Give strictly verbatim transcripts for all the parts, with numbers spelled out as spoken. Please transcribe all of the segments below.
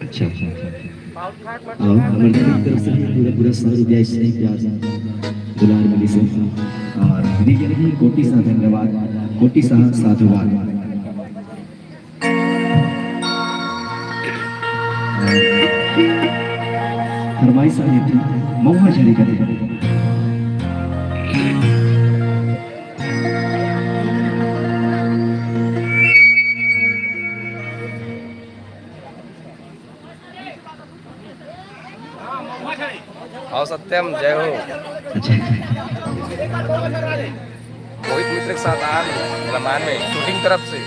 अच्छा, अच्छा, अच्छा, अच्छा। और हमर तरफ से भी पूरा, पूरा सौ रुपया स्नेह प्यार दुलार मिली से। और दीदी के लिए कोटि सा धन्यवाद, कोटि सा साधुवाद। फरमाइश आ रही थी, महुआ झड़ी का। आओ सत्यम, जय हो। मोहित मित्र के साथ आज रामायण में शूटिंग तरफ से।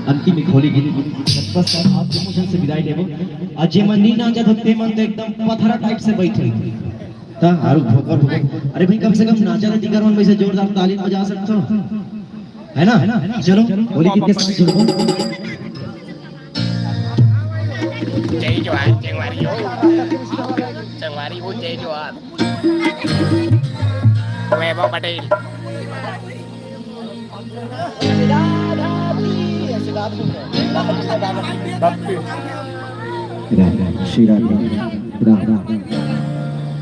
अंतिम एक होली गीत, बस आप emotion से विदाई देबो। अउ जे मन नी नाचत हो, ते मन तो एकदम पथरा type से बैठे। ता हारू भोकर भोकर। अरे भाई, कम से कम नाचा तो दीगर मन वैसे जोरदार ताली बजा सकते हो, है ना? चलो, होली गीत के साथ जुड़ो। जय जोहार, संगवारी हो। संगवारी हो, जय जोहार। वैभव पटेल। राम राम, श्री राम राम, राम राम।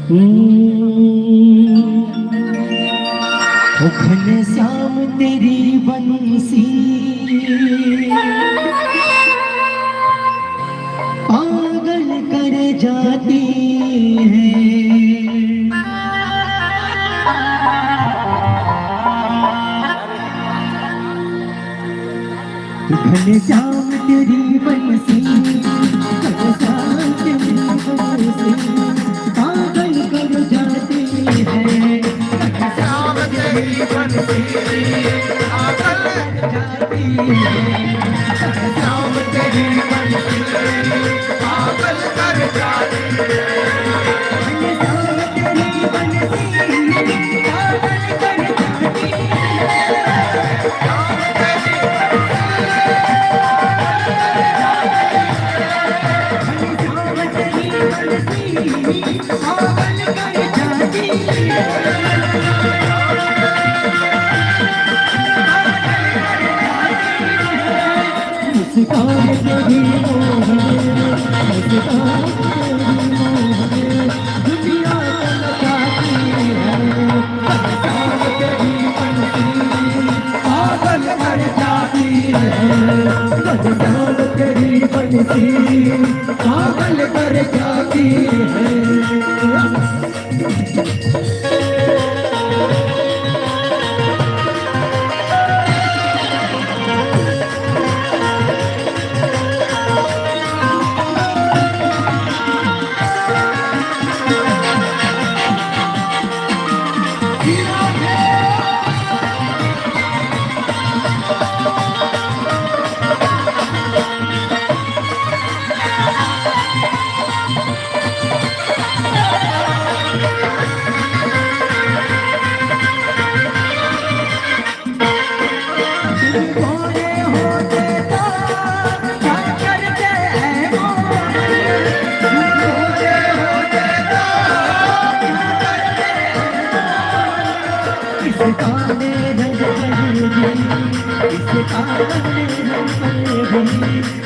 हम्म। ओ घनश्याम तेरी बंसी पागल कर जाती है। घनश्याम तेरी बंसी, घनश्याम तेरी बंसी पागल कर जाती है। घनश्याम तेरी बंसी पागल कर जाती है। घनश्याम तेरी बंसी पागल कर जाती है। घनश्याम तेरी बंसी पागल कर जाती है। मुस्कान तेरी मोहन, मुस्कान तेरी मोहन, दुनिया पलटाती है। घनश्याम तेरी बंसी पागल कर जाती है। घनश्याम तेरी बंसी पागल कर जाती है।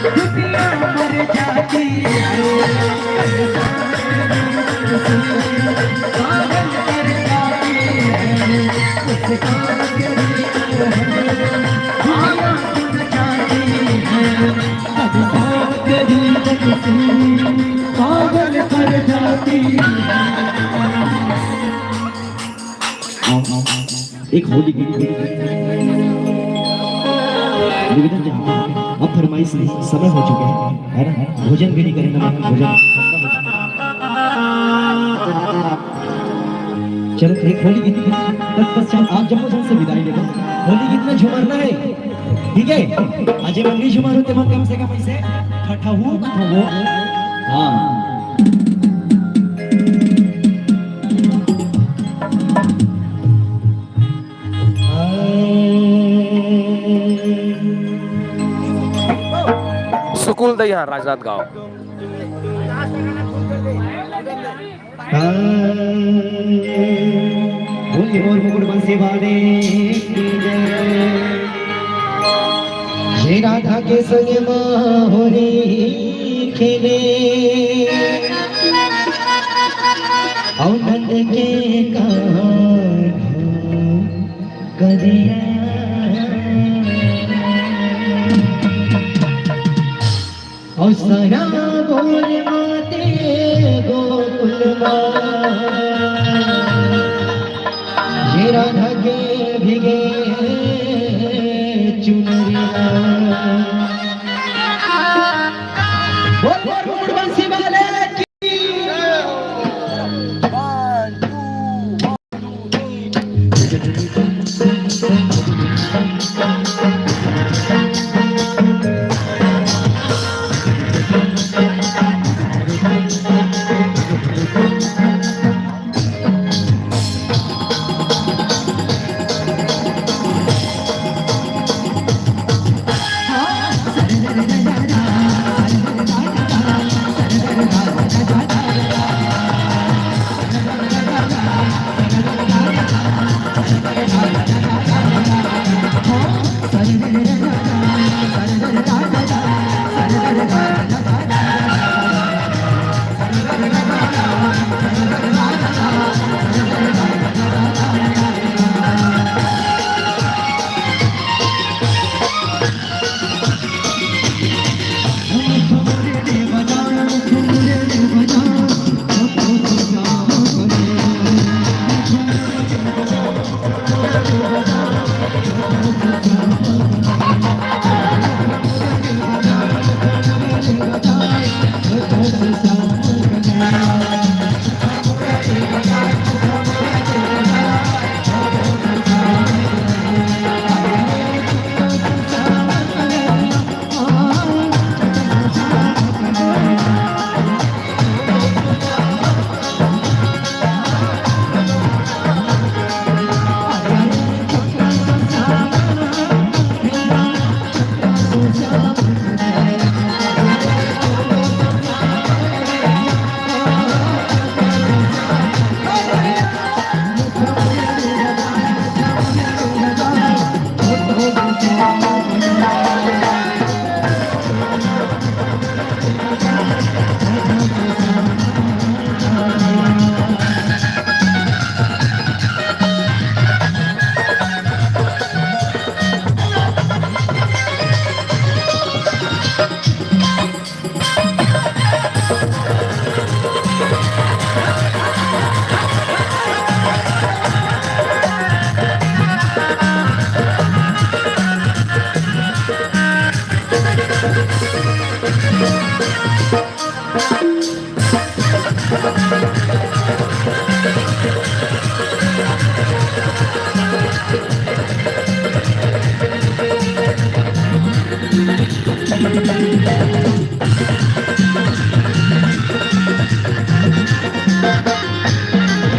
दुनिया मर जाती है, पागल कर जाती है, उसका गरीब है, दुनिया मर जाती है, अब गरीब से पागल कर जाती है। एक होली गीत, निवेदन चाहता हूँ, आप फरमाइए। समय हो चुके हैं, है ना? भोजन भी नहीं करेंगे, मैं भोजन। चलो, एक होली गीत तत्पश्चात आप जम्मो झन से विदाई लेबो। होली गीत में झुमरना है, ठीक है? अजय मंगली झुमर होते मन कम से कम ऐसे ठठहू, ठठहू। हाँ। सुकुल दई हा राजनांदगांव। बोलिए मोर मुकुट बंसी वाले की जय। हे राधा के संग मा होली खेले, अउ नंद के कान्हा करिया। अउ सराबोर माते गोकुल मा, ये राधा के भीगे चुनरिया। बोल, बोल, बोल, बंसी वाले की।